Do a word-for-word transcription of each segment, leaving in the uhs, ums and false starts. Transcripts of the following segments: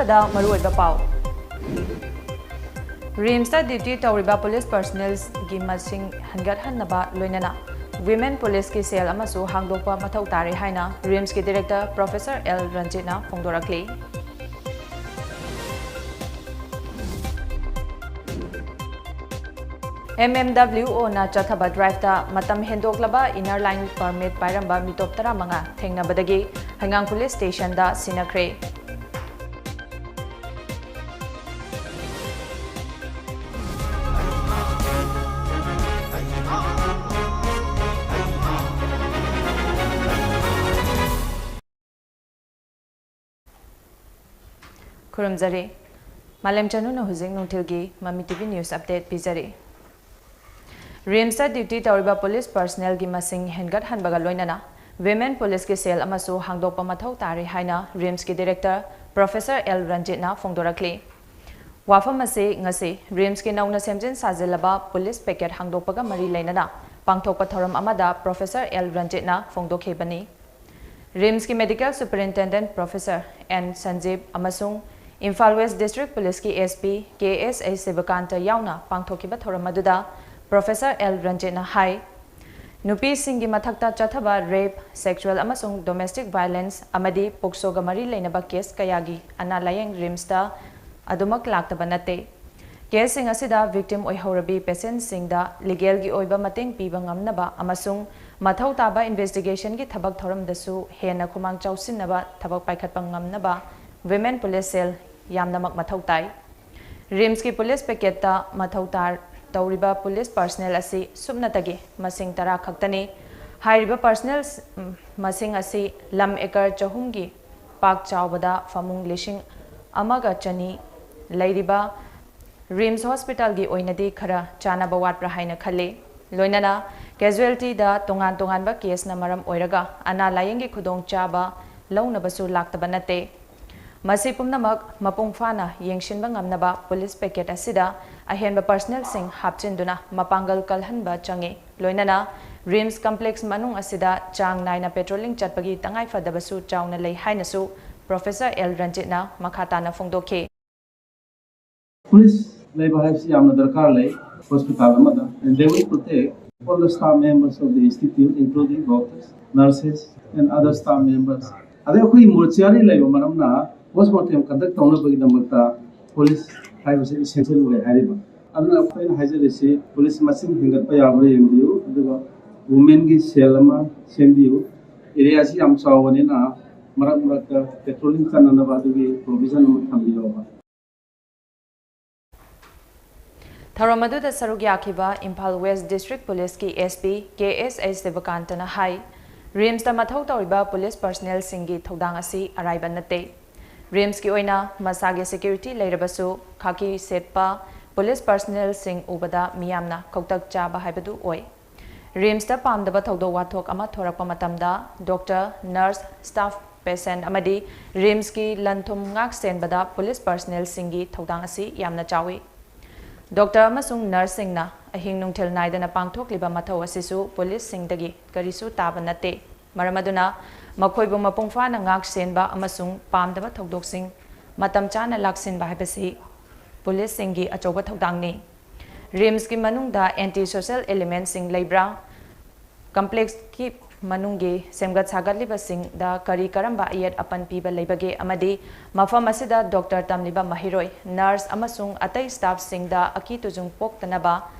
ꯗ ꯃꯔꯨꯑꯣꯏꯕ ꯄꯥꯎ꯫ ꯔꯤꯝꯁꯇ ꯗ꯭ꯌꯨꯇꯤ ꯇꯧꯔꯤꯕ ꯄꯨꯂꯤꯁ ꯄꯔꯁꯅꯦꯜꯒꯤ ꯃꯁꯤꯡ ꯍꯟꯒꯠꯍꯟꯅꯕ ꯂꯣꯏꯅꯅ ꯋꯤꯃꯦꯟ ꯄꯨꯂꯤꯁꯀꯤ ꯁꯦꯜ ꯑꯃꯁꯨ ꯍꯥꯡꯗꯣꯛꯄ ꯃꯊꯧ ꯇꯥꯔꯦ ꯍꯥꯏꯅ ꯔꯤꯝꯁꯀꯤ ꯗꯤꯔꯦꯛꯇꯔ ꯄ꯭ꯔꯣꯐꯦꯁꯔ ꯑꯦꯜ ꯔꯟꯖꯤꯠꯅ ꯐꯣꯡꯗꯣꯔꯛꯂꯤ꯫ ꯑꯦꯝ ꯑꯦꯝ ꯗꯕ꯭ꯂꯤꯎ ꯑꯣꯅ ꯆꯠꯊꯕ ꯗ꯭ꯔꯥꯏꯚꯇ ꯃꯇꯝ ꯍꯦꯟꯗꯣꯛꯂꯕ ꯏꯅꯔ ꯂꯥꯏꯟ ꯄꯔꯃꯤꯠ ꯄꯥꯏꯔꯝꯕ ꯃꯤꯇꯣꯞ ꯇꯔꯥꯃꯉꯥ ꯊꯦꯡꯅꯕꯗꯒꯤ ꯍꯩꯉꯥꯡ ꯄꯨꯂꯤꯁ ꯁ꯭ꯇꯦꯁꯟꯗ ꯁꯤꯟꯅꯈ꯭ꯔꯦ꯫ ꯈꯨꯔꯨꯝꯖꯔꯤ꯫ ꯃꯥꯂꯦꯝ ꯆꯅꯨꯅ ꯍꯧꯖꯤꯛ ꯅꯨꯡꯊꯤꯜꯒꯤ ꯃꯃꯤ ꯇꯤ ꯚꯤ ꯅ꯭ꯌꯨꯁ ꯑꯞꯗꯦꯠ ꯄꯤꯖꯔꯤ꯫ ꯔꯤꯝꯁꯇ ꯗ꯭ꯌꯨꯇꯤ ꯇꯧꯔꯤꯕ ꯄꯨꯂꯤꯁ ꯄꯔꯁꯅꯦꯜꯒꯤ ꯃꯁꯤꯡ ꯍꯦꯟꯒꯠꯍꯟꯕꯒ ꯂꯣꯏꯅꯅ ꯋꯤꯃꯦꯟ ꯄꯨꯂꯤꯁꯀꯤ ꯁꯦꯜ ꯑꯃꯁꯨ ꯍꯥꯡꯗꯣꯛꯄ ꯃꯊꯧ ꯇꯥꯔꯦ ꯍꯥꯏꯅ ꯔꯤꯝꯁꯀꯤ ꯗꯤꯔꯦꯛꯇꯔ ꯄ꯭ꯔꯣꯐꯦꯁꯔ ꯑꯦꯜ ꯔꯟꯖꯤꯠꯅ ꯐꯣꯡꯗꯣꯔꯛꯂꯤ꯫ ꯋꯥꯐꯝ ꯑꯁꯤ ꯉꯁꯤ ꯔꯤꯝꯁꯀꯤ ꯅꯧꯅ ꯁꯦꯝꯖꯤꯟ ꯁꯥꯖꯤꯜꯂꯕ ꯄꯨꯂꯤꯁ ꯄꯦꯀꯦꯠ ꯍꯥꯡꯗꯣꯛꯄꯒ ꯃꯔꯤ ꯂꯩꯅꯅ ꯄꯥꯡꯊꯣꯛꯄ ꯊꯧꯔꯝ ꯑꯃꯗ ꯄ꯭ꯔꯣꯐꯦꯁꯔ ꯑꯦꯜ ꯔꯟꯖꯤꯠꯅ ꯐꯣꯡꯗꯣꯛꯈꯤꯕꯅꯤ꯫ ꯔꯤꯝꯁꯀꯤ medical superintendent professor N Sanjeep ꯑꯃꯁꯨꯡ ꯏꯝꯐꯥꯜ ꯋꯦꯁ ꯗꯤꯁꯇ꯭ꯔꯤꯛ ꯄꯨꯂꯤꯁꯀꯤ ꯑꯦꯁ ꯄꯤ ꯀꯦ ꯑꯦꯁ ꯑꯩꯆ ꯁꯤꯕꯀꯥꯟꯇ ꯌꯥꯎꯅ ꯄꯥꯡꯊꯣꯛꯈꯤꯕ ꯊꯧꯔꯝ ꯑꯗꯨꯗ ꯄ꯭ꯔꯣꯐꯦꯁꯔ ꯑꯦꯜ ꯔꯟꯖꯤꯠꯅ ꯍꯥꯏ, ꯅꯨꯄꯤꯁꯤꯡꯒꯤ ꯃꯊꯛꯇ ꯆꯠꯊꯕ ꯔꯦꯞ, ꯁꯦꯛꯁꯨꯑꯦꯜ ꯑꯃꯁꯨꯡ ꯗꯣꯃꯦꯁꯇꯤꯛ ꯚꯥꯏꯂꯦꯟꯁ ꯑꯃꯗꯤ ꯄꯣꯛꯁꯣꯒ ꯃꯔꯤ ꯂꯩꯅꯕ ꯀꯦꯁ ꯀꯌꯥꯒꯤ ꯑꯅꯥ ꯂꯥꯌꯦꯡ ꯔꯤꯝꯁꯇ ꯑꯗꯨꯃꯛ ꯂꯥꯛꯇꯕ ꯅꯠꯇꯦ꯫ ꯀꯦꯁꯁꯤꯡ ꯑꯁꯤꯗ ꯚꯤꯛꯇꯤꯝ ꯑꯣꯏꯍꯧꯔꯕꯤ ꯄꯦꯁꯦꯟꯠꯁꯤꯡꯗ ꯂꯤꯒꯦꯜꯒꯤ ꯑꯣꯏꯕ ꯃꯇꯦꯡ ꯄꯤꯕ ꯉꯝꯅꯕ ꯑꯃꯁꯨꯡ ꯃꯊꯧ ꯇꯥꯕ ꯏꯟꯚꯦꯁꯇꯤꯒꯦꯁꯟꯒꯤ ꯊꯕꯛ ꯊꯧꯔꯝꯗꯁꯨ ꯍꯦꯟꯅ ꯈꯨꯃꯥꯡ ꯆꯥꯎꯁꯤꯟꯅꯕ ꯊꯕꯛ ꯄꯥꯏꯈꯠꯄ ꯉꯝꯅꯕ ꯋꯤꯃꯦꯟ ꯄꯨꯂꯤꯁ ꯁꯦꯜ ꯌꯥꯝꯅꯃꯛ ꯃꯊꯧ ꯇꯥꯏ꯫ ꯔꯤꯝꯁꯀꯤ ꯄꯨꯂꯤꯁ ꯄꯦꯀꯦꯠꯇ ꯃꯊꯧ ꯇꯥ-, ꯇꯧꯔꯤꯕ ꯄꯨꯂꯤꯁ ꯄꯔꯁꯅꯦꯜ ꯑꯁꯤ ꯁꯨꯞꯅꯇꯒꯤ ꯃꯁꯤꯡ ꯇꯔꯥ ꯈꯛꯇꯅꯤ꯫ ꯍꯥꯏꯔꯤꯕ ꯄꯔꯁꯅꯦꯜ ꯃꯁꯤꯡ ꯑꯁꯤ ꯂꯝ ꯑꯦꯀꯔ ꯆꯍꯨꯝꯒꯤ ꯄꯥꯛ ꯆꯥꯎꯕꯗ ꯐꯃꯨꯡ ꯂꯤꯁꯤꯡ ꯑꯃꯒ ꯆꯅꯤ ꯂꯩꯔꯤꯕ ꯔꯤꯝꯁ ꯍꯣꯁꯄꯤꯇꯥꯜꯒꯤ ꯑꯣꯏꯅꯗꯤ ꯈꯔ ꯆꯥꯅꯕ ꯋꯥꯠꯄ꯭ꯔꯥ ꯍꯥꯏꯅ ꯈꯜꯂꯤ꯫ ꯂꯣꯏꯅꯅ ꯀꯦꯖꯨꯋꯦꯜꯇꯤꯗ ꯇꯣꯉꯥꯟ ꯇꯣꯉꯥꯟꯕ ꯀꯦꯁꯅ ꯃꯔꯝ ꯑꯣꯏꯔꯒ ꯑꯅꯥ ꯂꯥꯌꯦꯡꯒꯤ ꯈꯨꯗꯣꯡꯆꯥꯕ ꯂꯧꯅꯕꯁꯨ ꯂꯥꯛꯇꯕ ꯅꯠꯇꯦ꯫ ꯃꯁꯤ ꯄꯨꯝꯅꯃꯛ ꯃꯄꯨꯡ ꯐꯥꯅ ꯌꯦꯡꯁꯤꯟꯕ ꯉꯝꯅꯕ ꯄꯨꯂꯤꯁ ꯄꯦꯀꯦꯠ ꯑꯁꯤꯗ ꯑꯍꯦꯟꯕ ꯄꯔꯁꯅꯦꯜꯁꯤꯡ ꯍꯥꯞꯆꯤꯟꯗꯨꯅ ꯃꯄꯥꯡꯒꯜ ꯀꯜꯍꯟꯕ ꯆꯪꯏ꯫ ꯂꯣꯏꯅꯅ ꯔꯤꯝꯁ ꯀꯝꯄ꯭ꯂꯦꯛꯁ ꯃꯅꯨꯡ ꯑꯁꯤꯗ ꯆꯥꯡ ꯅꯥꯏꯅ ꯄꯦꯇ꯭ꯔꯣꯂꯤꯡ ꯆꯠꯄꯒꯤ ꯇꯉꯥꯏꯐꯗꯕꯁꯨ ꯆꯥꯎꯅ ꯂꯩ ꯍꯥꯏꯅꯁꯨ ꯄ꯭ꯔꯣꯐꯦꯁꯔ ꯑꯦꯜ ꯔꯟꯖꯤꯠꯅ ꯃꯈꯥ ꯇꯥꯅ ꯐꯣꯡꯗꯣꯛꯈꯤ꯫ Police ꯂꯩꯕ ꯍꯥꯏꯕꯁꯤ ꯌꯥꯝꯅ ꯗꯔꯀꯥꯔ ꯂꯩ ꯍꯣꯁꯄꯤꯇꯥꯜ ꯑꯃꯗ, and they will protect all the staff members of the institute, including doctors, nurses, and other staff members. ꯑꯗꯩ ꯑꯩꯈꯣꯏ mortuary ꯂꯩꯕ ꯃꯔꯝꯅ post mortem conduct ꯇꯧꯅꯕꯒꯤꯗꯃꯛꯇ police ꯍꯥꯏꯕꯁꯤ essential ꯑꯣꯏ ꯍꯥꯏꯔꯤꯕ꯫ ꯑꯗꯨꯅ ꯑꯩꯈꯣꯏꯅ ꯍꯥꯏꯖꯔꯤꯁꯤ police ꯃꯁꯤꯡ ꯍꯦꯟꯒꯠꯄ ꯌꯥꯕ꯭ꯔꯥ ꯌꯦꯡꯕꯤꯌꯨ, ꯑꯗꯨꯒ womenꯒꯤ cell ꯑꯃ ꯁꯦꯝꯕꯤꯌꯨ꯫ Areaꯁꯤ ꯌꯥꯝ ꯆꯥꯎꯕꯅꯤꯅ ꯃꯔꯛ ꯃꯔꯛꯇ patrolling ꯆꯠꯅꯅꯕ ꯑꯗꯨꯒꯤ provision ꯑꯃ ꯊꯝꯕꯤꯌꯣꯕ꯫ ꯊꯧꯔꯝ ꯑꯗꯨꯗ ꯁꯔꯨꯛ ꯌꯥꯈꯤꯕ ꯏꯝꯐꯥꯜ West District Policeꯀꯤ SP ꯀꯦ ꯑꯦꯁ ꯑꯩꯆ ꯁꯤꯕꯀꯥꯟꯇꯅ ꯍꯥꯏ, RIMSꯇ ꯃꯊꯧ ꯇꯧꯔꯤꯕ police personnelꯁꯤꯡꯒꯤ ꯊꯧꯗꯥꯡ ꯑꯁꯤ ꯑꯔꯥꯏꯕ ꯅꯠꯇꯦ꯫ RIMSꯀꯤ ꯑꯣꯏꯅ ꯃꯁꯥꯒꯤ security ꯂꯩꯔꯕꯁꯨ ꯈꯥꯀꯤ ꯁꯦꯠꯄ police personnelꯁꯤꯡ ꯎꯕꯗ ꯃꯤꯌꯥꯝꯅ ꯀꯧꯇꯛ ꯆꯥꯕ ꯍꯥꯏꯕꯗꯨ ꯑꯣꯏ꯫ RIMSꯇ ꯄꯥꯝꯗꯕ ꯊꯧꯗꯣꯛ ꯋꯥꯊꯣꯛ ꯑꯃ ꯊꯣꯔꯛꯄ ꯃꯇꯝꯗ doctor, nurse, staff, patient ꯑꯃꯗꯤ RIMSꯀꯤ ꯂꯟ ꯊꯨꯝ ꯉꯥꯛ ꯁꯦꯟꯕꯗ police personnelꯁꯤꯡꯒꯤ ꯊꯧꯗꯥꯡ ꯑꯁꯤ ꯌꯥꯝꯅ ꯆꯥꯎꯏ꯫ Doctor ꯑꯃꯁꯨꯡ nurseꯁꯤꯡꯅ ꯑꯍꯤꯡ ꯅꯨꯡꯊꯤꯜ ꯅꯥꯏꯗꯅ ꯄꯥꯡꯊꯣꯛꯂꯤꯕ ꯃꯊꯧ ꯑꯁꯤꯁꯨ policeꯁꯤꯡꯗꯒꯤ ꯀꯔꯤꯁꯨ ꯇꯥꯕ ꯅꯠꯇꯦ꯫ ꯃꯔꯝ ꯑꯗꯨꯅ ꯃꯈꯣꯏꯕꯨ ꯃꯄꯨꯡ ꯐꯥꯅ ꯉꯥꯛ ꯁꯦꯟꯕ ꯑꯃꯁꯨꯡ ꯄꯥꯝꯗꯕ ꯊꯧꯗꯣꯛꯁꯤꯡ ꯃꯇꯝ ꯆꯥꯅ ꯂꯥꯛꯁꯤꯟꯕ ꯍꯥꯏꯕꯁꯤ policeꯁꯤꯡꯒꯤ ꯑꯆꯧꯕ ꯊꯧꯗꯥꯡꯅꯤ꯫ RIMSꯀꯤ ꯃꯅꯨꯡꯗ anti social elementꯁꯤꯡ ꯂꯩꯕ꯭ꯔꯥ? Complexꯀꯤ ꯃꯅꯨꯡꯒꯤ ꯁꯦꯝꯒꯠ ꯁꯥꯒꯠꯂꯤꯕꯁꯤꯡꯗ ꯀꯔꯤ ꯀꯔꯝꯕ ꯑꯌꯦꯠ ꯑꯄꯟ ꯄꯤꯕ ꯂꯩꯕꯒꯦ ꯑꯃꯗꯤ ꯃꯐꯝ ꯑꯁꯤꯗ doctor ꯇꯝꯂꯤꯕ ꯃꯍꯩꯔꯣꯏ, nurse ꯑꯃꯁꯨꯡ ꯑꯇꯩ staffꯁꯤꯡꯗ ꯑꯀꯤ ꯇꯨꯖꯨꯡ ꯄꯣꯛꯇꯅꯕ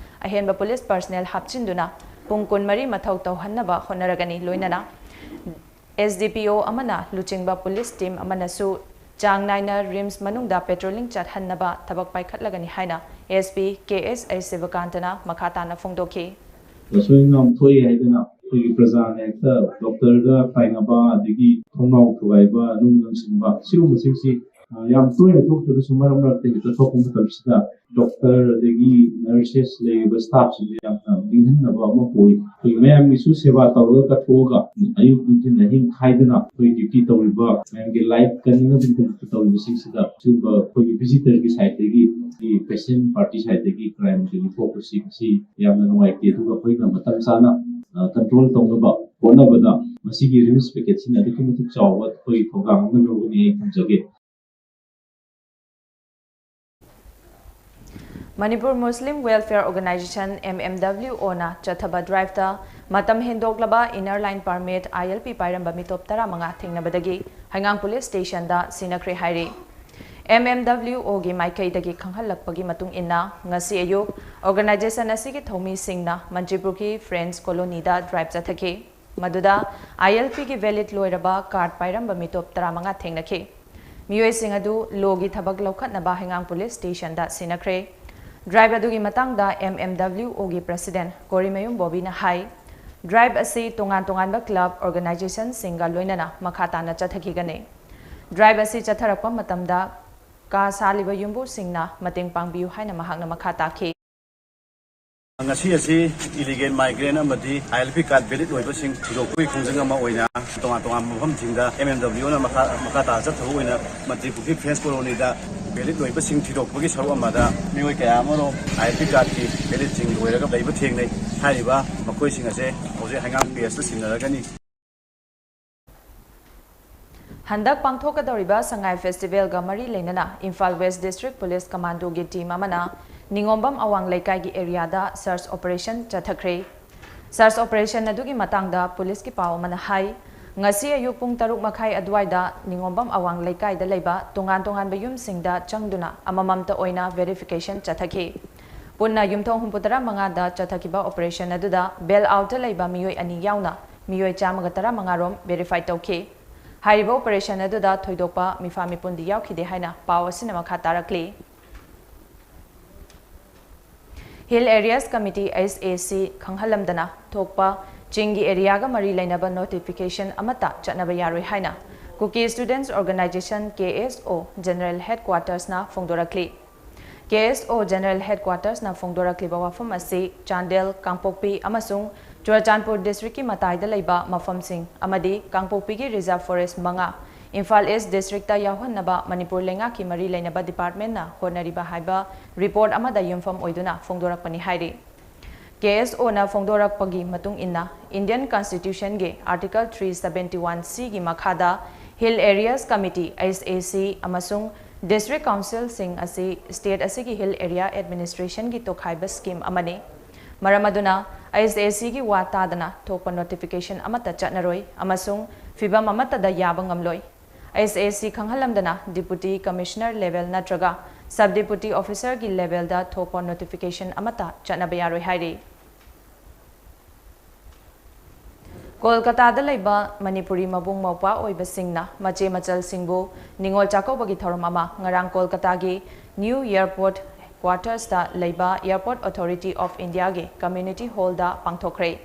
ꯑꯍꯦꯟꯕ police personnel ꯍꯥꯞꯆꯤꯟꯗꯨꯅ ꯄꯨꯡ ꯀꯨꯟꯃꯔꯤ ꯃꯊꯧ ꯇꯧꯍꯟꯅꯕ ꯍꯣꯠꯅꯔꯒꯅꯤ꯫ ꯂꯣꯏꯅꯅ SDPO ꯑꯃꯅ ꯂꯨꯆꯤꯡꯕ police team ꯑꯃꯅꯁꯨ ꯆꯥꯡ ꯅꯥꯏꯅ RIMS ꯃꯅꯨꯡꯗ patrolling ꯆꯠꯍꯟꯅꯕ ꯊꯕꯛ ꯄꯥꯏꯈꯠꯂꯒꯅꯤ ꯍꯥꯏꯅ SP ꯀꯦ ꯑꯦꯁ ꯑꯩꯆ ꯁꯤꯕꯀꯥꯟꯇꯅ ꯃꯈꯥ ꯇꯥꯅ ꯐꯣꯡꯗꯣꯛꯈꯤ꯫ ꯑꯁꯣꯏ ꯑꯉꯥꯝ ꯊꯣꯛꯏ ꯍꯥꯏꯗꯅ ꯑꯩꯈꯣꯏꯒꯤ ꯄ꯭ꯔꯖꯥꯅ ꯍꯦꯛꯇ doctorꯗ ꯇꯥꯏꯅꯕ, ꯑꯗꯒꯤ ꯊꯣꯡꯅꯥꯎ ꯊꯨꯒꯥꯏꯕ, ꯅꯨꯡ ꯂꯪꯁꯤꯟꯕ, ꯁꯤꯒꯨꯝꯕꯁꯤꯡꯁꯤ, ꯑ, ꯌꯥꯝ ꯇꯣꯏꯅ ꯊꯣꯛꯇ꯭ꯔꯒꯁꯨ ꯃꯔꯛ ꯃꯔꯛꯇ ꯍꯦꯛꯇ ꯊꯣꯛꯄ ꯃꯇꯝꯁꯤꯗ doctor ꯑꯗꯒꯤ nurses ꯂꯩꯔꯤꯕ staffꯁꯤꯡꯁꯦ ꯌꯥꯝꯅ ꯅꯤꯡꯍꯟꯅꯕ ꯑꯃ ꯄꯣꯛꯏ꯫ ꯑꯩꯈꯣꯏ ꯃꯌꯥꯝꯒꯤꯁꯨ ꯁꯦꯕꯥ ꯇꯧꯔꯒ ꯀꯠꯊꯣꯛꯑꯒ ꯑꯌꯨꯛ ꯅꯨꯡꯊꯤꯜ ꯑꯍꯤꯡ ꯈꯥꯏꯗꯅ ꯑꯩꯈꯣꯏ duty ꯇꯧꯔꯤꯕ, ꯃꯌꯥꯝꯒꯤ life ꯀꯟꯅꯅꯕꯒꯤꯗꯃꯛꯇ ꯇꯧꯔꯤꯕꯁꯤꯡꯁꯤꯗ ꯁꯤꯒꯨꯝꯕ ꯑꯩꯈꯣꯏꯒꯤ visitorꯒꯤ sideꯇꯒꯤ, ꯑꯩꯈꯣꯏꯒꯤ patient party sideꯇꯒꯤ crimeꯁꯤꯡ ꯊꯣꯛꯄꯁꯤ ꯃꯁꯤ ꯌꯥꯝꯅ ꯅꯨꯡꯉꯥꯏꯇꯦ꯫ ꯑꯗꯨꯒ ꯑꯩꯈꯣꯏꯅ ꯃꯇꯝ ꯆꯥꯅ ꯀꯟꯇ꯭ꯔꯣꯜ ꯇꯧꯅꯕ ꯍꯣꯠꯅꯕꯗ ꯃꯁꯤꯒꯤ ꯔꯤꯂꯤꯐ ꯄꯦꯀꯦꯠꯁꯤꯅ ꯑꯗꯨꯛꯀꯤ ꯃꯇꯤꯛ ꯆꯥꯎꯕ ꯑꯩꯈꯣꯏꯒꯤ ꯊꯧꯗꯥꯡ ꯑꯃ ꯂꯧꯒꯅꯤ ꯑꯩ ꯊꯝꯖꯒꯦ꯫ Manipur Muslim welfare organisation, M M W ꯑꯣꯅ ꯆꯠꯊꯕ ꯗ꯭ꯔꯥꯏꯚꯇ ꯃꯇꯝ ꯍꯦꯟꯗꯣꯛꯂꯕ inner line permit, I L P ꯄꯥꯏꯔꯝꯕ ꯃꯤꯇꯣꯞ ꯇꯔꯥꯃꯉꯥ ꯊꯦꯡꯅꯕꯗꯒꯤ ꯍꯩꯉꯥꯡ ꯄꯨꯂꯤꯁ ꯁ꯭ꯇꯦꯁꯟꯗ ꯁꯤꯟꯅꯈ꯭ꯔꯦ ꯍꯥꯏꯔꯤ꯫ ꯑꯦꯝ ꯑꯦꯝ ꯗꯕ꯭ꯂꯤꯎ ꯑꯣꯒꯤ ꯃꯥꯏꯀꯩꯗꯒꯤ ꯈꯪꯍꯜꯂꯛꯄꯒꯤ ꯃꯇꯨꯡ ꯏꯟꯅ, ꯉꯁꯤ ꯑꯌꯨꯛ ꯑꯣꯔꯒꯅꯥꯏꯖꯦꯁꯟ ꯑꯁꯤꯒꯤ ꯊꯧꯃꯤꯁꯤꯡꯅ ꯃꯟꯇ꯭ꯔꯤꯄꯨꯈ꯭ꯔꯤ ꯐ꯭ꯔꯦꯟꯁ ꯀꯣꯂꯣꯅꯤꯗ ꯗ꯭ꯔꯥꯏꯚ ꯆꯠꯊꯈꯤ꯫ ꯃꯗꯨꯗ ꯑꯥꯏ ꯑꯦꯜ ꯄꯤꯒꯤ ꯚꯦꯂꯤꯗ ꯂꯣꯏꯔꯕ ꯀꯥꯔꯗ ꯄꯥꯏꯔꯝꯕ ꯃꯤꯇꯣꯞ ꯇꯔꯥꯃꯉꯥ ꯊꯦꯡꯅꯈꯤ꯫ ꯃꯤꯑꯣꯏꯁꯤꯡ ꯑꯗꯨ ꯂꯣꯒꯤ ꯊꯕꯛ ꯂꯧꯈꯠꯅꯕ ꯍꯩꯉꯥꯡ ꯄꯨꯂꯤꯁ ꯁ꯭ꯇꯦꯁꯟꯗ ꯁꯤꯟꯅꯈ꯭ꯔꯦ꯫ ꯗ꯭ꯔꯥꯏꯚ ꯑꯗꯨꯒꯤ ꯃꯇꯥꯡꯗ ꯑꯦꯝ ꯑꯦꯝ ꯗꯕ꯭ꯂꯤꯎ ꯑꯣꯒꯤ ꯄ꯭ꯔꯁꯤꯗꯦꯟ ꯀꯣꯔꯤꯃꯌꯨꯝ ꯕꯣꯕꯤꯅ ꯍꯥꯏ, ꯗ꯭ꯔꯥꯏꯚ ꯑꯁꯤ ꯇꯣꯉꯥꯟ ꯇꯣꯉꯥꯟꯕ ꯀ꯭ꯂꯕ, ꯑꯣꯔꯒꯅꯥꯏꯖꯦꯁꯟꯁꯤꯡꯒ ꯂꯣꯏꯅꯅ ꯃꯈꯥ ꯇꯥꯅ ꯆꯠꯊꯈꯤꯒꯅꯤ꯫ ꯗ꯭ꯔꯥꯏꯚ ꯑꯁꯤ ꯆꯠꯊꯔꯛꯄ ꯃꯇꯝꯗ ꯀꯥ ꯁꯥꯜꯂꯤꯕ ꯌꯨꯝꯕꯨꯁꯤꯡꯅ ꯃꯇꯦꯡ ꯄꯥꯡꯕꯤꯌꯨ ꯍꯥꯏꯅ ꯃꯍꯥꯛꯅ ꯃꯈꯥ ꯇꯥꯈꯤ꯫ ꯉꯁꯤ ꯑꯁꯤ ꯏꯂꯤꯒꯦꯜ ꯃꯥꯏꯒ꯭ꯔꯦꯟ ꯑꯃꯗꯤ ꯑꯥꯏ ꯑꯦꯜ ꯄꯤ ꯀꯥꯔꯗ ꯚꯦꯂꯤꯗ ꯑꯣꯏꯕꯁꯤꯡ ꯊꯤꯗꯣꯛꯄꯒꯤ ꯈꯣꯡꯖꯪ ꯑꯃ ꯑꯣꯏꯅ ꯇꯣꯉꯥꯟ ꯇꯣꯉꯥꯟꯕ ꯃꯐꯝꯁꯤꯡꯗ ꯑꯦꯝ ꯑꯦꯝ ꯗꯕ꯭ꯂꯤꯎꯅ ꯃꯈꯥ, ꯃꯈꯥ ꯇꯥꯅ ꯆꯠꯊꯕ ꯑꯣꯏꯅ ꯃꯟꯇ꯭ꯔꯤꯄꯨꯈ꯭ꯔꯤ ꯐ꯭ꯔꯦꯟꯁ ꯀꯣꯂꯣꯅꯤꯗ ꯚꯦꯂꯤꯗ ꯑꯣꯏꯕꯁꯤꯡ ꯊꯤꯗꯣꯛꯄꯒꯤ ꯁꯔꯨꯛ ꯑꯃꯗ ꯃꯤꯑꯣꯏ ꯀꯌꯥ ꯑꯃꯔꯣꯝ ꯑꯥꯏ ꯑꯦꯜ ꯄꯤ ꯀꯥꯔꯗꯀꯤ ꯚꯦꯂꯤꯗꯁꯤꯡ ꯂꯣꯏꯔꯒ ꯂꯩꯕ ꯊꯦꯡꯅꯩ꯫ ꯍꯥꯏꯔꯤꯕ ꯃꯈꯣꯏꯁꯤꯡ ꯑꯁꯦ ꯍꯧꯖꯤꯛ ꯍꯩꯉꯥꯡ ꯄꯤ ꯑꯦꯁꯇ ꯁꯤꯟꯅꯔꯒꯅꯤ꯫ ꯍꯟꯗꯛ ꯄꯥꯡꯊꯣꯛꯀꯗꯧꯔꯤꯕ ꯁꯉꯥꯏ ꯐꯦꯁꯇꯤꯚꯦꯜꯒ ꯃꯔꯤ ꯂꯩꯅꯅ ꯏꯝꯐꯥꯜ ꯋꯦꯁ ꯗꯤꯁꯇ꯭ꯔꯤꯛ ꯄꯨꯂꯤꯁ ꯀꯃꯥꯟꯗꯣꯒꯤ ꯇꯤꯝ ꯑꯃꯅ ꯅꯤꯉꯣꯝꯕꯝ ꯑꯋꯥꯡ ꯂꯩꯀꯥꯏꯒꯤ ꯑꯦꯔꯤꯌꯥꯗ ꯁꯔꯆ ꯑꯣꯄꯔꯦꯁꯟ ꯆꯠꯊꯈ꯭ꯔꯦ꯫ ꯁꯔꯆ ꯑꯣꯄꯔꯦꯁꯟ ꯑꯗꯨꯒꯤ ꯃꯇꯥꯡꯗ ꯄꯨꯂꯤꯁꯀꯤ ꯄꯥꯎ ꯑꯃꯅ ꯍꯥꯏ, ꯉꯁꯤ ꯑꯌꯨꯛ ꯄꯨꯡ ꯇꯔꯨꯛ ꯃꯈꯥꯏ ꯑꯗꯨꯋꯥꯏꯗ ꯅꯤꯉꯣꯝꯕꯝ ꯑꯋꯥꯡ ꯂꯩꯀꯥꯏꯗ ꯂꯩꯕ ꯇꯣꯉꯥꯟ ꯇꯣꯉꯥꯟꯕ ꯌꯨꯝꯁꯤꯡꯗ ꯆꯪꯗꯨꯅ ꯑꯃꯃꯝꯇ ꯑꯣꯏꯅ ꯚꯦꯔꯤꯐꯤꯀꯦꯁꯟ ꯆꯠꯊꯈꯤ꯫ ꯄꯨꯟꯅ ꯌꯨꯝꯊꯣꯡ ꯍꯨꯝꯐꯨꯇꯔꯥ ꯃꯉꯥꯗ ꯆꯠꯊꯈꯤꯕ ꯑꯣꯄꯔꯦꯁꯟ ꯑꯗꯨꯗ ꯕꯦꯜ ꯑꯥꯎꯠꯇ ꯂꯩꯕ ꯃꯤꯑꯣꯏ ꯑꯅꯤ ꯌꯥꯎꯅ ꯃꯤꯑꯣꯏ ꯆꯥꯝꯃꯒ ꯇꯔꯥꯃꯉꯥ ꯔꯣꯝ ꯚꯦꯔꯤꯐꯥꯏ ꯇꯧꯈꯤ꯫ ꯍꯥꯏꯔꯤꯕ ꯑꯣꯄꯔꯦꯁꯟ ꯑꯗꯨꯗ ꯊꯣꯏꯗꯣꯛꯄ ꯃꯤꯐꯥ ꯃꯤꯄꯨꯟꯗꯤ ꯌꯥꯎꯈꯤꯗꯦ ꯍꯥꯏꯅ ꯄꯥꯎ ꯑꯁꯤꯅ ꯃꯈꯥ ꯇꯥꯔꯛꯂꯤ꯫ ꯍꯤꯜ ꯑꯦꯔꯤꯌꯥꯁ ꯀꯃꯤꯇꯤ, ꯑꯩꯆ ꯑꯦ ꯁꯤ, ꯈꯪꯍꯜꯂꯝꯗꯅ ꯊꯣꯛꯄ ꯆꯤꯡꯒꯤ ꯑꯦꯔꯤꯌꯥꯒ ꯃꯔꯤ ꯂꯩꯅꯕ ꯅꯣꯇꯤꯐꯤꯀꯦꯁꯟ ꯑꯃꯠꯇ ꯆꯠꯅꯕ ꯌꯥꯔꯣꯏ ꯍꯥꯏꯅ ꯀꯨꯀꯤ ꯁ꯭ꯇꯨꯗꯦꯟꯠꯁ ꯑꯣꯔꯒꯅꯥꯏꯖꯦꯁꯟ, ꯀꯦ ꯑꯦꯁ ꯑꯣ, ꯖꯦꯅꯔꯦꯜ ꯍꯦꯗꯀ꯭ꯋꯥꯇꯔꯁꯅ ꯐꯣꯡꯗꯣꯔꯛꯂꯤ꯫ ꯀꯦ ꯑꯦꯁ ꯑꯣ ꯖꯦꯅꯔꯦꯜ ꯍꯦꯗꯀ꯭ꯋꯥꯇꯔꯁꯅ ꯐꯣꯡꯗꯣꯔꯛꯂꯤꯕ ꯋꯥꯐꯝ ꯑꯁꯤ ꯆꯥꯟꯗꯦꯜ, ꯀꯥꯡꯄꯣꯛꯄꯤ ꯑꯃꯁꯨꯡ ꯆꯨꯔꯆꯥꯟꯄꯨꯔ ꯗꯤꯁꯇ꯭ꯔꯤꯛꯀꯤ ꯃꯇꯥꯏꯗ ꯂꯩꯕ ꯃꯐꯝꯁꯤꯡ ꯑꯃꯗꯤ ꯀꯥꯡꯄꯣꯛꯄꯤꯒꯤ ꯔꯤꯖꯥꯔꯚ ꯐꯣꯔꯦꯁ꯭ꯠ ꯃꯉꯥ, ꯏꯝꯐꯥꯜ ꯏꯁ꯭ꯠ ꯗꯤꯁꯇ꯭ꯔꯤꯛꯇ ꯌꯥꯎꯍꯟꯅꯕ ꯃꯅꯤꯄꯨꯔ ꯂꯩꯉꯥꯛꯀꯤ ꯃꯔꯤ ꯂꯩꯅꯕ ꯗꯤꯄꯥꯔꯠꯃꯦꯟꯠꯅ ꯍꯣꯠꯅꯔꯤꯕ ꯍꯥꯏꯕ ꯔꯤꯄꯣꯔꯠ ꯑꯃꯗ ꯌꯨꯝꯐꯝ ꯑꯣꯏꯗꯨꯅ ꯐꯣꯡꯗꯣꯔꯛꯄꯅꯤ ꯍꯥꯏꯔꯤ꯫ ꯀꯦ ꯑꯦꯁ ꯑꯣꯅ ꯐꯣꯡꯗꯣꯔꯛꯄꯒꯤ ꯃꯇꯨꯡ ꯏꯟꯅ, Indian Constitutionꯒꯤ Article three seventy one C ꯒꯤ ꯃꯈꯥꯗ Hill Areas Committee, H A C, ꯑꯃꯁꯨꯡ District Councilꯁꯤꯡ ꯑꯁꯤ state ꯑꯁꯤꯒꯤ Hill Area Administrationꯒꯤ ꯇꯣꯈꯥꯏꯕ scheme ꯑꯃꯅꯤ꯫ ꯃꯔꯝ ꯑꯗꯨꯅ, H A Cꯒꯤ ꯋꯥ ꯇꯥꯗꯅ ꯊꯣꯛꯄ notification ꯑꯃꯠꯇ ꯆꯠꯅꯔꯣꯏ ꯑꯃꯁꯨꯡ ꯐꯤꯚꯝ ꯑꯃꯠꯇꯗ ꯌꯥꯕ ꯉꯝꯂꯣꯏ꯫ H A C ꯈꯪꯍꯜꯂꯝꯗꯅ Deputy Commissioner level ꯅꯠꯇ꯭ꯔꯒ Sub Deputy Officerꯒꯤ levelꯗ ꯊꯣꯛꯄ notification ꯑꯃꯠꯇ ꯆꯠꯅꯕ ꯌꯥꯔꯣꯏ ꯍꯥꯏꯔꯤ꯫ ꯀꯣꯜꯀꯇꯥꯗ ꯂꯩꯕ ꯃꯅꯤꯄꯨꯔꯤ ꯃꯕꯨꯡ ꯃꯧꯄ꯭ꯋꯥ ꯑꯣꯏꯕꯁꯤꯡꯅ ꯃꯆꯦ ꯃꯆꯜꯁꯤꯡꯕꯨ ꯅꯤꯉꯣꯜ ꯆꯥꯛꯀꯧꯕꯒꯤ ꯊꯧꯔꯝ ꯑꯃ ꯉꯔꯥꯡ ꯀꯣꯜꯀꯇꯥꯒꯤ New Airport Quartersꯇ ꯂꯩꯕ Airport Authority of Indiaꯒꯤ Community Hallꯗ ꯄꯥꯡꯊꯣꯛꯈ꯭ꯔꯦ꯫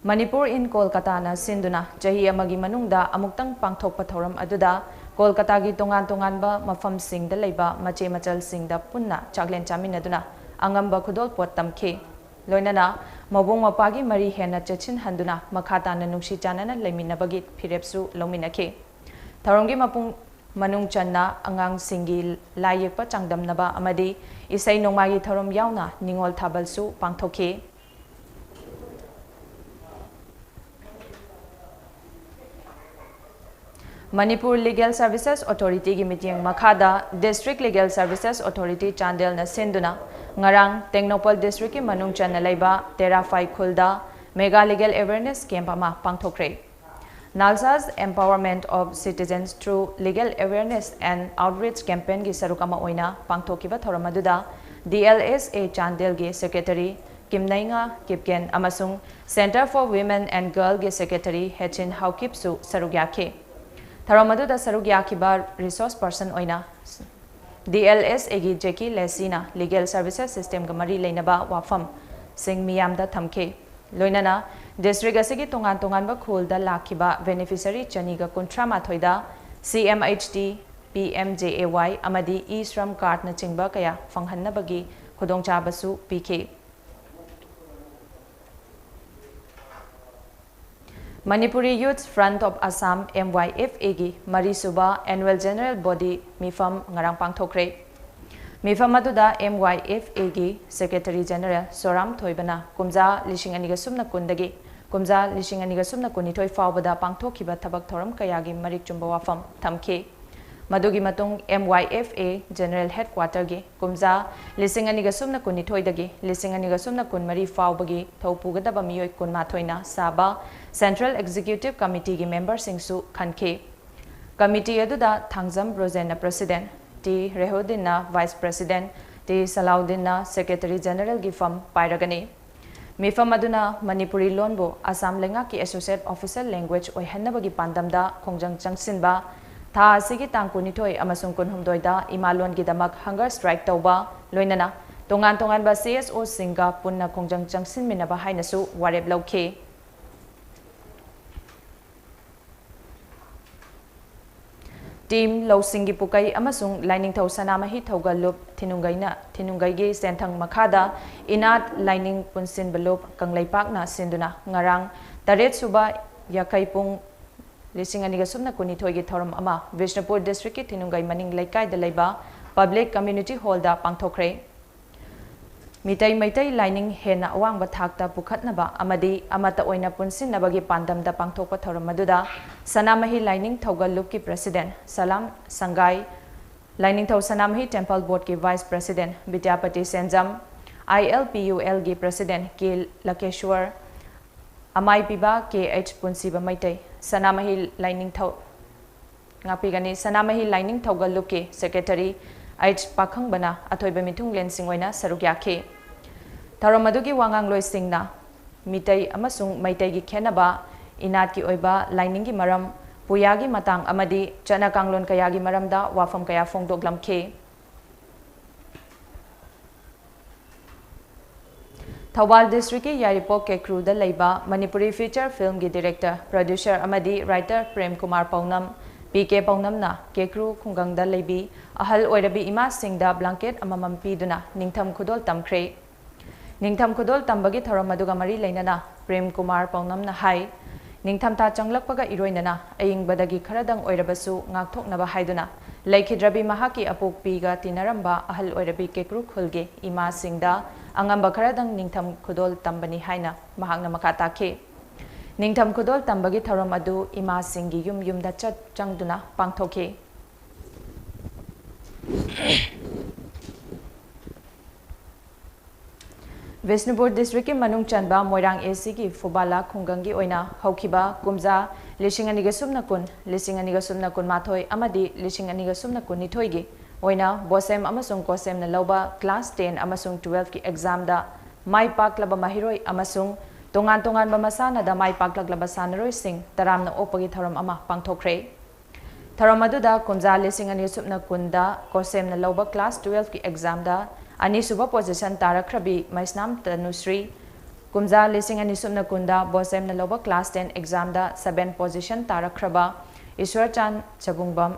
Manipur in Kolkataꯅ ꯁꯤꯟꯗꯨꯅ ꯆꯍꯤ ꯑꯃꯒꯤ ꯃꯅꯨꯡꯗ ꯑꯃꯨꯛꯇꯪ ꯄꯥꯡꯊꯣꯛꯄ ꯊꯧꯔꯝ ꯑꯗꯨꯗ ꯀꯣꯜꯀꯇꯥꯒꯤ ꯇꯣꯉꯥꯟ ꯇꯣꯉꯥꯟꯕ ꯃꯐꯝꯁꯤꯡꯗ ꯂꯩꯕ ꯃꯆꯦ ꯃꯆꯜꯁꯤꯡꯗ ꯄꯨꯟꯅ ꯆꯥꯛꯂꯦꯟ ꯆꯥꯃꯤꯟꯅꯗꯨꯅ ꯑꯉꯝꯕ ꯈꯨꯗꯣꯜꯄꯣꯠ ꯇꯝꯈꯤ꯫ ꯂꯣꯏꯅꯅ ꯃꯕꯨꯡ ꯃꯧꯄ꯭ꯋꯥꯒꯤ ꯃꯔꯤ ꯍꯦꯟꯅ ꯆꯦꯠꯁꯤꯟꯍꯟꯗꯨꯅ ꯃꯈꯥ ꯇꯥꯅ ꯅꯨꯡꯁꯤ ꯆꯥꯟꯅꯅ ꯂꯩꯃꯤꯟꯅꯕꯒꯤ ꯐꯤꯔꯦꯞꯁꯨ ꯂꯧꯃꯤꯟꯅꯈꯤ꯫ ꯊꯧꯔꯝꯒꯤ ꯃꯄꯨꯡ ꯃꯅꯨꯡ ꯆꯟꯅ ꯑꯉꯥꯡꯁꯤꯡꯒꯤ ꯂꯥꯏ ꯌꯦꯛꯄ ꯆꯥꯡꯗꯝꯅꯕ ꯑꯃꯗꯤ ꯏꯁꯩ ꯅꯣꯡꯃꯥꯏꯒꯤ ꯊꯧꯔꯝ ꯌꯥꯎꯅ ꯅꯤꯉꯣꯜ ꯊꯥꯕꯜꯁꯨ ꯄꯥꯡꯊꯣꯛꯈꯤ꯫ Manipur Legal Services Authorityꯒꯤ ꯃꯤꯠꯌꯦꯡ ꯃꯈꯥꯗ District Legal Services Authority ꯆꯥꯟꯗꯦꯜꯅ ꯁꯤꯟꯗꯨꯅ ꯉꯔꯥꯡ ꯇꯦꯡꯅꯧꯄꯜ Districtꯀꯤ ꯃꯅꯨꯡ ꯆꯟꯅ ꯂꯩꯕ ꯇꯦꯔꯥꯐꯥꯏ ꯈꯨꯜꯗ Mega Legal Awareness Camp ꯑꯃ ꯄꯥꯡꯊꯣꯛꯈ꯭ꯔꯦ꯫ NALSA's Empowerment of Citizens Through Legal Awareness and Outreach Campaignꯒꯤ ꯁꯔꯨꯛ ꯑꯃ ꯑꯣꯏꯅ ꯄꯥꯡꯊꯣꯛꯈꯤꯕ ꯊꯧꯔꯝ ꯑꯗꯨꯗ D L S A ꯆꯥꯟꯗꯦꯜꯒꯤ Secretary ꯀꯤꯝꯅꯩꯉꯥ ꯀꯤꯞꯀꯦꯟ ꯑꯃꯁꯨꯡ Centre for Women and Girlꯒꯤ Secretary ꯍꯦꯆꯤꯟ ꯍꯥꯎꯀꯤꯞꯁꯨ ꯁꯔꯨꯛ ꯌꯥꯈꯤ꯫ ꯊꯧꯔꯝ ꯑꯗꯨꯗ ꯁꯔꯨꯛ ꯌꯥꯈꯤꯕ resource person ꯑꯣꯏꯅ D L S Aꯒꯤ ꯖꯦꯀꯤ ꯂꯦꯁꯤꯅ legal services systemꯒ ꯃꯔꯤ ꯂꯩꯅꯕ ꯋꯥꯐꯝꯁꯤꯡ ꯃꯤꯌꯥꯝꯗ ꯊꯝꯈꯤ꯫ ꯂꯣꯏꯅꯅ district ꯑꯁꯤꯒꯤ ꯇꯣꯉꯥꯟ ꯇꯣꯉꯥꯟꯕ ꯈꯨꯜꯗ ꯂꯥꯛꯈꯤꯕ beneficiary ꯆꯅꯤꯒ ꯀꯨꯟꯊ꯭ꯔꯥ ꯃꯥꯊꯣꯏꯗ C M H T, P M J A Y ꯑꯃꯗꯤ E-Shram cardꯅꯆꯤꯡꯕ ꯀꯌꯥ ꯐꯪꯍꯟꯅꯕꯒꯤ ꯈꯨꯗꯣꯡꯆꯥꯕꯁꯨ ꯄꯤꯈꯤ꯫ Manipuri Youth Front of Assam, M Y F Aꯒꯤ ꯃꯔꯤꯁꯨꯕ Annual General Body ꯃꯤꯐꯝ ꯉꯔꯥꯡ ꯄꯥꯡꯊꯣꯛꯈ꯭ꯔꯦ꯫ ꯃꯤꯐꯝ ꯑꯗꯨꯗ M Y F Aꯒꯤ Secretary General ꯁꯣꯔꯥꯝ ꯊꯣꯏꯕꯅ ꯀꯨꯝꯖꯥ ꯂꯤꯁꯤꯡ ꯑꯅꯤꯒ ꯁꯨꯞꯅ ꯀꯨꯟꯗꯒꯤ ꯀꯨꯝꯖꯥ ꯂꯤꯁꯤꯡ ꯑꯅꯤꯒ ꯁꯨꯞꯅ ꯀꯨꯟꯅꯤꯊꯣꯏ ꯐꯥꯎꯕꯗ ꯄꯥꯡꯊꯣꯛꯈꯤꯕ ꯊꯕꯛ ꯊꯧꯔꯝ ꯀꯌꯥꯒꯤ ꯃꯔꯤꯛ ꯆꯨꯝꯕ ꯋꯥꯐꯝ ꯊꯝꯈꯤ꯫ ꯃꯗꯨꯒꯤ ꯃꯇꯨꯡ M Y F A General Headquarterꯒꯤ ꯀꯨꯝꯖꯥ ꯂꯤꯁꯤꯡ ꯑꯅꯤꯒ ꯁꯨꯞꯅ ꯀꯨꯟꯅꯤꯊꯣꯏꯗꯒꯤ ꯂꯤꯁꯤꯡ ꯑꯅꯤꯒ ꯁꯨꯞꯅ ꯀꯨꯟꯃꯔꯤ ꯐꯥꯎꯕꯒꯤ ꯊꯧ ꯄꯨꯒꯗꯕ ꯃꯤꯑꯣꯏ ꯀꯨꯟꯃꯥꯊꯣꯏꯅ ꯁꯥꯕ Central Executive Committeeꯒꯤ memberꯁꯤꯡꯁꯨ ꯈꯟꯈꯤ꯫ Committee ꯑꯗꯨꯗ ꯊꯥꯡꯖꯝ ꯕ꯭ꯔꯣꯖꯦꯟꯅ President, ꯇꯤ ꯔꯦꯍꯨꯗꯤꯟꯅ Vice President, ꯇꯤ ꯁꯂꯥꯎꯗꯤꯟꯅ Secretary Generalꯒꯤ ꯐꯝ ꯄꯥꯏꯔꯒꯅꯤ꯫ ꯃꯤꯐꯝ ꯑꯗꯨꯅ ꯃꯅꯤꯄꯨꯔꯤ ꯂꯣꯟꯕꯨ ꯑꯁꯥꯝ ꯂꯩꯉꯥꯛꯀꯤ Associate Official Language ꯑꯣꯏꯍꯟꯅꯕꯒꯤ ꯄꯥꯟꯗꯝꯗ ꯈꯣꯡꯖꯪ ꯆꯪꯁꯤꯟꯕ, ꯊꯥ ꯑꯁꯤꯒꯤ ꯇꯥꯡ ꯀꯨꯟꯅꯤꯊꯣꯏ ꯑꯃꯁꯨꯡ ꯀꯨꯟꯍꯨꯝꯗꯣꯏꯗ ꯏꯃꯥ ꯂꯣꯟꯒꯤꯗꯃꯛ hunger strike ꯇꯧꯕ, ꯂꯣꯏꯅꯅ ꯇꯣꯉꯥꯟ ꯇꯣꯉꯥꯟꯕ C S Oꯁꯤꯡꯒ ꯄꯨꯟꯅ ꯈꯣꯡꯖꯪ ꯆꯪꯁꯤꯟꯃꯤꯟꯅꯕ ꯍꯥꯏꯅꯁꯨ ꯋꯥꯔꯦꯞ ꯂꯧꯈꯤ꯫ Team ꯂꯧꯁꯤꯡꯒꯤ ꯄꯨꯀꯩ ꯑꯃꯁꯨꯡ ꯂꯥꯏꯅꯤꯡꯊꯧ ꯁꯅꯥꯃꯍꯤ ꯊꯧꯒꯜ ꯂꯨꯞ ꯊꯤꯅꯨꯡꯒꯩꯅ, ꯊꯤꯅꯨꯡꯒꯩꯒꯤ ꯆꯦꯟꯊꯪ ꯃꯈꯥꯗ ꯏꯅꯥꯠ ꯂꯥꯏꯅꯤꯡ ꯄꯨꯟꯁꯤꯟꯕ ꯂꯨꯞ ꯀꯪꯂꯩꯄꯥꯛꯅ ꯁꯤꯟꯗꯨꯅ ꯉꯔꯥꯡ ꯇꯔꯦꯠ ꯁꯨꯕ ꯌꯥꯈꯩ ꯄꯨꯡ ꯂꯤꯁꯤꯡ ꯑꯅꯤꯒ ꯁꯨꯞꯅ ꯀꯨꯟꯅꯤꯊꯣꯏꯒꯤ ꯊꯧꯔꯝ ꯑꯃ ꯕꯤꯁꯅꯨꯄꯨꯔ districtꯀꯤ ꯊꯤꯅꯨꯡꯒꯩ ꯃꯅꯤꯡ ꯂꯩꯀꯥꯏꯗ ꯂꯩꯕ Public Community Hallꯗ ꯄꯥꯡꯊꯣꯛꯈ꯭ꯔꯦ꯫ ꯃꯤꯇꯩ ꯃꯩꯇꯩ ꯂꯥꯏꯅꯤꯡ ꯍꯦꯟꯅ ꯑꯋꯥꯡꯕ ꯊꯥꯛꯇ ꯄꯨꯈꯠꯅꯕ ꯑꯃꯗꯤ ꯑꯃꯠꯇ ꯑꯣꯏꯅ ꯄꯨꯟꯁꯤꯟꯅꯕꯒꯤ ꯄꯥꯟꯗꯝꯗ ꯄꯥꯡꯊꯣꯛꯄ ꯊꯧꯔꯝ ꯑꯗꯨꯗ ꯁꯅꯥꯃꯍꯤ ꯂꯥꯏꯅꯤꯡ ꯊꯧꯒꯜ ꯂꯨꯞꯀꯤ President ꯁꯂꯥꯝ ꯁꯪꯒꯥꯏ, ꯂꯥꯏꯅꯤꯡꯊꯧ ꯁꯅꯥꯃꯍꯤ Temple Boardꯀꯤ Vice President Bidyapati Senjam, I L P U Lꯒꯤ President ꯀꯦ ꯂꯀꯦꯁ꯭ꯋꯔ, ꯑꯃꯥꯏꯕꯤꯕ ꯀꯦ ꯑꯩꯆ ꯄꯨꯟꯁꯤꯕ ꯃꯩꯇꯩ, ꯁꯅꯥꯃꯍꯤ ꯂꯥꯏꯅꯤꯡꯊꯧ, ꯉꯥꯛꯄꯤꯒꯅꯤ, ꯁꯅꯥꯃꯍꯤ ꯂꯥꯏꯅꯤꯡ ꯊꯧꯒꯜ ꯂꯨꯞꯀꯤ Secretary ꯑꯩꯆ ꯄꯥꯈꯪꯕꯅ ꯑꯊꯣꯏꯕ ꯃꯤꯊꯨꯡꯂꯦꯟꯁꯤꯡ ꯑꯣꯏꯅ ꯁꯔꯨꯛ ꯌꯥꯈꯤ꯫ ꯊꯧꯔꯝ ꯑꯗꯨꯒꯤ ꯋꯥꯉꯥꯡꯂꯣꯏꯁꯤꯡꯅ ꯃꯤꯇꯩ ꯑꯃꯁꯨꯡ ꯃꯩꯇꯩꯒꯤ ꯈꯦꯠꯅꯕ, ꯏꯅꯥꯠꯀꯤ ꯑꯣꯏꯕ ꯂꯥꯏꯅꯤꯡꯒꯤ ꯃꯔꯝ, ꯄꯨꯌꯥꯒꯤ ꯃꯇꯥꯡ ꯑꯃꯗꯤ ꯆꯠꯅ ꯀꯥꯡꯂꯣꯟ ꯀꯌꯥꯒꯤ ꯃꯔꯝꯗ ꯋꯥꯐꯝ ꯀꯌꯥ ꯐꯣꯡꯗꯣꯛꯂꯝꯈꯤ꯫ ꯊꯧꯕꯥꯜ districtꯀꯤ ꯌꯥꯏꯔꯤꯄꯣꯛ ꯀꯦꯀ꯭ꯔꯨꯗ ꯂꯩꯕ ꯃꯅꯤꯄꯨꯔꯤ feature filmꯒꯤ director, producer ꯑꯃꯗꯤ writer Prem Kumar ꯄꯧꯅꯝ, P K ꯄꯧꯅꯝꯅ ꯀꯦꯀ꯭ꯔꯨ ꯈꯨꯡꯒꯪꯗ ꯂꯩꯕꯤ ꯑꯍꯜ ꯑꯣꯏꯔꯕꯤ ꯏꯃꯥꯁꯤꯡꯗ blanket ꯑꯃꯃꯝ ꯄꯤꯗꯨꯅ ꯅꯤꯡꯊꯝ ꯈꯨꯗꯣꯜ ꯇꯝꯈ꯭ꯔꯦ꯫ ꯅꯤꯡꯊꯝ ꯈꯨꯗꯣꯜ ꯇꯝꯕꯒꯤ ꯊꯧꯔꯝ ꯑꯗꯨꯒ ꯃꯔꯤ ꯂꯩꯅꯅ ꯄ꯭ꯔꯦꯝ ꯀꯨꯃꯥꯔ ꯄꯧꯅꯝꯅ ꯍꯥꯏ, ꯅꯤꯡꯊꯝꯊꯥ ꯆꯪꯂꯛꯄꯒ ꯏꯔꯣꯏꯅꯅ ꯑꯏꯪꯕꯗꯒꯤ ꯈꯔꯗꯪ ꯑꯣꯏꯔꯕꯁꯨ ꯉꯥꯛꯊꯣꯛꯅꯕ ꯍꯥꯏꯗꯨꯅ ꯂꯩꯈꯤꯗ꯭ꯔꯕꯤ ꯃꯍꯥꯛꯀꯤ ꯑꯄꯣꯛꯄꯤꯒ ꯇꯤꯟꯅꯔꯝꯕ ꯑꯍꯜ ꯑꯣꯏꯔꯕꯤ ꯀꯦꯀ꯭ꯔꯨ ꯈꯨꯜꯒꯤ ꯏꯃꯥꯁꯤꯡꯗ ꯑꯉꯝꯕ ꯈꯔꯗꯪ ꯅꯤꯡꯊꯝ ꯈꯨꯗꯣꯜ ꯇꯝꯕꯅꯤ ꯍꯥꯏꯅ ꯃꯍꯥꯛꯅ ꯃꯈꯥ ꯇꯥꯈꯤ꯫ ꯅꯤꯡꯊꯝ ꯈꯨꯗꯣꯜ ꯇꯝꯕꯒꯤ ꯊꯧꯔꯝ ꯑꯗꯨ ꯏꯃꯥꯁꯤꯡꯒꯤ ꯌꯨꯝ ꯌꯨꯝꯗ ꯆꯠ ꯆꯪꯗꯨꯅ ꯄꯥꯡꯊꯣꯛꯈꯤ꯫ ꯕꯤꯁꯅꯨꯄꯨꯔ ꯗꯤꯁꯇ꯭ꯔꯤꯛꯀꯤ ꯃꯅꯨꯡ ꯆꯟꯕ ꯃꯣꯏꯔꯥꯡ ꯑꯦ ꯁꯤꯒꯤ ꯐꯨꯕꯥꯂꯥ ꯈꯨꯡꯒꯪꯒꯤ ꯑꯣꯏꯅ ꯍꯧꯈꯤꯕ ꯀꯨꯝꯖꯥ ꯂꯤꯁꯤꯡ ꯑꯅꯤꯒ ꯁꯨꯞꯅ ꯀꯨꯟ, ꯂꯤꯁꯤꯡ ꯑꯅꯤꯒ ꯁꯨꯞꯅ ꯀꯨꯟꯃꯥꯊꯣꯏ ꯑꯃꯗꯤ ꯂꯤꯁꯤꯡ ꯑꯅꯤꯒ ꯁꯨꯞꯅ ꯀꯨꯟꯅꯤꯊꯣꯏꯒꯤ ꯑꯣꯏꯅ ꯕꯣꯁꯦꯝ ꯑꯃꯁꯨꯡ ꯀꯣꯁꯦꯝꯅ ꯂꯧꯕ ꯀ꯭ꯂꯥꯁ ꯇꯦꯟ ꯑꯃꯁꯨꯡ ꯇꯨꯋꯦꯜꯐꯀꯤ ꯑꯦꯛꯖꯥꯝꯗ ꯃꯥꯏ ꯄꯥꯛꯂꯕ ꯃꯍꯩꯔꯣꯏ ꯑꯃꯁꯨꯡ ꯇꯣꯉꯥꯟ ꯇꯣꯉꯥꯟꯕ ꯃꯁꯥꯟꯅꯗ ꯃꯥꯏ ꯄꯥꯛꯂꯛꯂꯕ ꯁꯥꯟꯅꯔꯣꯏꯁꯤꯡ ꯇꯔꯥꯝꯅ ꯑꯣꯛꯄꯒꯤ ꯊꯧꯔꯝ ꯑꯃ ꯄꯥꯡꯊꯣꯛꯈ꯭ꯔꯦ꯫ ꯊꯧꯔꯝ ꯑꯗꯨꯗ ꯀꯨꯝꯖꯥ ꯂꯤꯁꯤꯡ ꯑꯅꯤ ꯁꯨꯞꯅ ꯀꯨꯟꯗ ꯀꯣꯁꯦꯝꯅ ꯂꯧꯕ ꯀ꯭ꯂꯥꯁ ꯇꯨꯋꯦꯜꯐꯀꯤ ꯑꯦꯛꯖꯥꯝꯗ ꯑꯅꯤꯁꯨꯕ ꯄꯣꯖꯤꯁꯟ ꯇꯥꯔꯛꯈ꯭ꯔꯕꯤ ꯃꯩꯁꯅꯥꯝ ꯇꯅꯨꯁ꯭ꯔꯤ, ꯀꯨꯝꯖꯥ ꯂꯤꯁꯤꯡ ꯑꯅꯤ ꯁꯨꯞꯅ ꯀꯨꯟꯗ ꯕꯣꯁꯦꯝꯅ ꯂꯧꯕ ꯀ꯭ꯂꯥꯁ ꯇꯦꯟ ꯑꯦꯛꯖꯥꯝꯗ ꯁꯕꯦꯟ ꯄꯣꯖꯤꯁꯟ ꯇꯥꯔꯛꯈ꯭ꯔꯕ ꯏꯁ꯭ꯋꯔꯆꯥꯟ ꯆꯕꯨꯡꯕꯝ,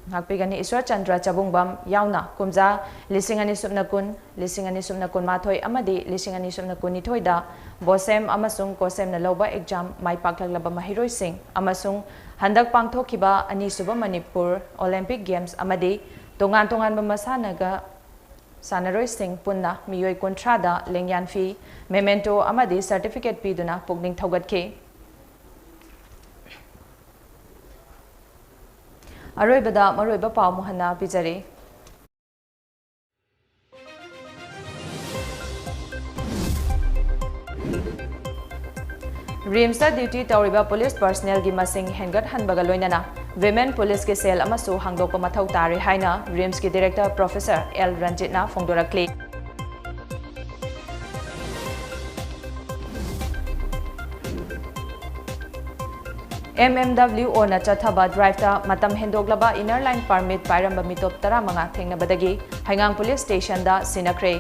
ꯉꯥꯛꯄꯤꯒꯅꯤ, ꯏꯁ꯭ꯋꯔꯆꯟꯗ꯭ꯔ ꯆꯕꯨꯡꯕꯝ ꯌꯥꯎꯅ ꯀꯨꯝꯖꯥ ꯂꯤꯁꯤꯡ ꯑꯅꯤ ꯁꯨꯞꯅ ꯀꯨꯟ, ꯂꯤꯁꯤꯡ ꯑꯅꯤ ꯁꯨꯞꯅ ꯀꯨꯟꯃꯥꯊꯣꯏ ꯑꯃꯗꯤ ꯂꯤꯁꯤꯡ ꯑꯅꯤ ꯁꯨꯞꯅ ꯀꯨꯟꯅꯤꯊꯣꯏꯗ ꯕꯣꯁꯦꯝ ꯑꯃꯁꯨꯡ ꯀꯣꯁꯦꯝꯅ ꯂꯧꯕ ꯑꯦꯛꯖꯥꯝ ꯃꯥꯏ ꯄꯥꯛꯂꯛꯂꯕ ꯃꯍꯩꯔꯣꯏꯁꯤꯡ ꯑꯃꯁꯨꯡ ꯍꯟꯗꯛ ꯄꯥꯡꯊꯣꯛꯈꯤꯕ ꯑꯅꯤꯁꯨꯕ ꯃꯅꯤꯄꯨꯔ ꯑꯣꯂꯦꯝꯄꯤꯛ ꯒꯦꯝꯁ ꯑꯃꯗꯤ ꯇꯣꯉꯥꯟ ꯇꯣꯉꯥꯟꯕ ꯃꯁꯥꯟꯅꯒ ꯁꯥꯟꯅꯔꯣꯏꯁꯤꯡ ꯄꯨꯟꯅ ꯃꯤꯑꯣꯏ ꯀꯨꯟꯊ꯭ꯔꯥꯗ ꯂꯦꯡꯌꯥꯟ ꯐꯤ, ꯃꯦꯃꯦꯟꯇꯣ ꯑꯃꯗꯤ ꯁꯔꯇꯤꯐꯤꯀꯦꯠ ꯄꯤꯗꯨꯅ ꯄꯨꯛꯅꯤꯡ ꯊꯧꯒꯠꯈꯤ꯫ ꯑꯔꯣꯏꯕꯗ ꯃꯔꯨꯑꯣꯏꯕ ꯄꯥꯎ ꯑꯃꯨꯛ ꯍꯟꯅ ꯄꯤꯖꯔꯤ꯫ ꯔꯤꯝꯁꯇ ꯗ꯭ꯌꯨꯇꯤ ꯇꯧꯔꯤꯕ ꯄꯨꯂꯤꯁ ꯄꯔꯁꯅꯦꯜꯒꯤ ꯃꯁꯤꯡ ꯍꯦꯟꯒꯠꯍꯟꯕꯒ ꯂꯣꯏꯅꯅ ꯋꯤꯃꯦꯟ ꯄꯨꯂꯤꯁꯀꯤ ꯁꯦꯜ ꯑꯃꯁꯨ ꯍꯥꯡꯗꯣꯛꯄ ꯃꯊꯧ ꯇꯥꯔꯦ ꯍꯥꯏꯅ ꯔꯤꯝꯁꯀꯤ ꯗꯤꯔꯦꯛꯇꯔ ꯄ꯭ꯔꯣꯐꯦꯁꯔ ꯑꯦꯜ ꯔꯟꯖꯤꯠꯅ ꯐꯣꯡꯗꯣꯔꯛꯂꯤ꯫ ꯑꯦꯝ ꯑꯦꯝ ꯗꯕ꯭ꯂꯤꯎ ꯑꯣꯅ ꯆꯠꯊꯕ ꯗ꯭ꯔꯥꯏꯚꯇ ꯃꯇꯝ ꯍꯦꯟꯗꯣꯛꯂꯕ ꯏꯅꯔ ꯂꯥꯏꯟ ꯄꯥꯔꯃꯤꯠ ꯄꯥꯏꯔꯝꯕ ꯃꯤꯇꯣꯞ ꯇꯔꯥꯃꯉꯥ ꯊꯦꯡꯅꯕꯗꯒꯤ ꯍꯩꯉꯥꯡ ꯄꯨꯂꯤꯁ ꯁ꯭ꯇꯦꯁꯟꯗ ꯁꯤꯟꯅꯈ꯭ꯔꯦ꯫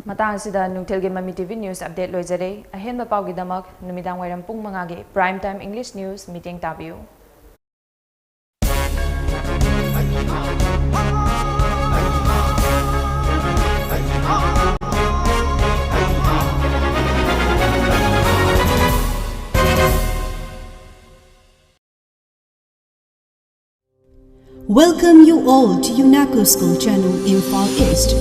ꯃꯇꯥꯡ ꯑꯁꯤꯗ ꯅꯨꯡꯊꯤꯜꯒꯤ ꯃꯃꯤ ꯇꯤ ꯚꯤ news update ꯂꯣꯏꯖꯔꯦ꯫ ꯑꯍꯦꯟꯕ ꯄꯥꯎꯒꯤꯗꯃꯛ ꯅꯨꯃꯤꯗꯥꯡ ꯋꯥꯏꯔꯝ ꯄꯨꯡ ꯃꯉꯥꯒꯤ Prime Time English News ꯃꯤꯠꯌꯦꯡ ꯇꯥꯕꯤꯌꯨ꯫ Welcome you all to UNACO School Channel, Imphal East,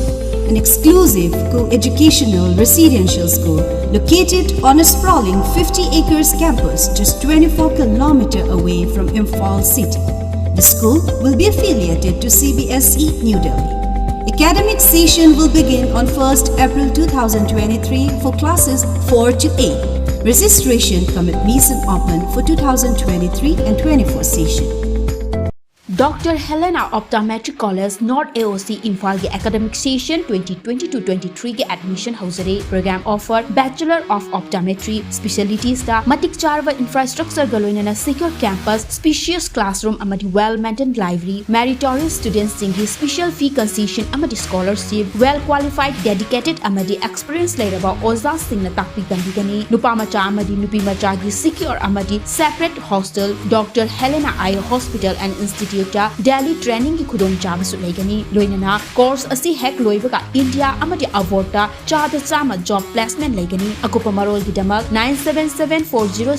an exclusive co-educational residential school located on a sprawling fifty acres campus just twenty-four kilometer away from Imphal city. The school will be affiliated to C B S E New Delhi. Academic session will begin on first April two thousand twenty-three for classes four to eight. Registration cum admission open for two thousand twenty-three and twenty-four session. Doctor Helena Optometry College, North A O C, Imphal ꯒꯤ academic session twenty twenty-two twenty-three ꯒꯤ admission ꯍꯧꯖꯔꯦ꯫ Program offer: Bachelor of Optometry, specialties ꯇ ꯃꯇꯤꯛ ꯆꯥꯔꯕ infrastructure ꯒ ꯂꯣꯏꯅꯅ secure campus, spacious classroom ꯑꯃꯗꯤ well maintained library, meritorious students ꯁꯤꯡꯒꯤ special fee concession ꯑꯃꯗꯤ scholarship, well qualified, dedicated ꯑꯃꯗꯤ experience ꯂꯩꯔꯕ ꯑꯣꯖꯥꯁꯤꯡꯅ ꯇꯥꯛꯄꯤ ꯇꯝꯕꯤꯒꯅꯤ꯫ ꯅꯨꯄꯥ ꯃꯆꯥ ꯑꯃꯗꯤ ꯅꯨꯄꯤ ꯃꯆꯥꯒꯤ secure ꯑꯃꯗꯤ separate hostel, Doctor Helena Eye Hospital and Institute ꯇ daily training ꯒꯤ ꯈꯨꯗꯣꯡꯆꯥꯕꯁꯨ ꯂꯩꯒꯅꯤ꯫ ꯂꯣꯏꯅꯅ course ꯑꯁꯤ ꯍꯦꯛ ꯂꯣꯏꯕꯒ India ꯑꯃꯗꯤ abroad ꯇ ꯆꯥꯗ ꯆꯥꯝꯃ job placement ꯂꯩꯒꯅꯤ꯫ ꯑꯀꯨꯞꯄ ꯃꯔꯣꯜꯒꯤꯗꯃꯛ nine seven seven four zero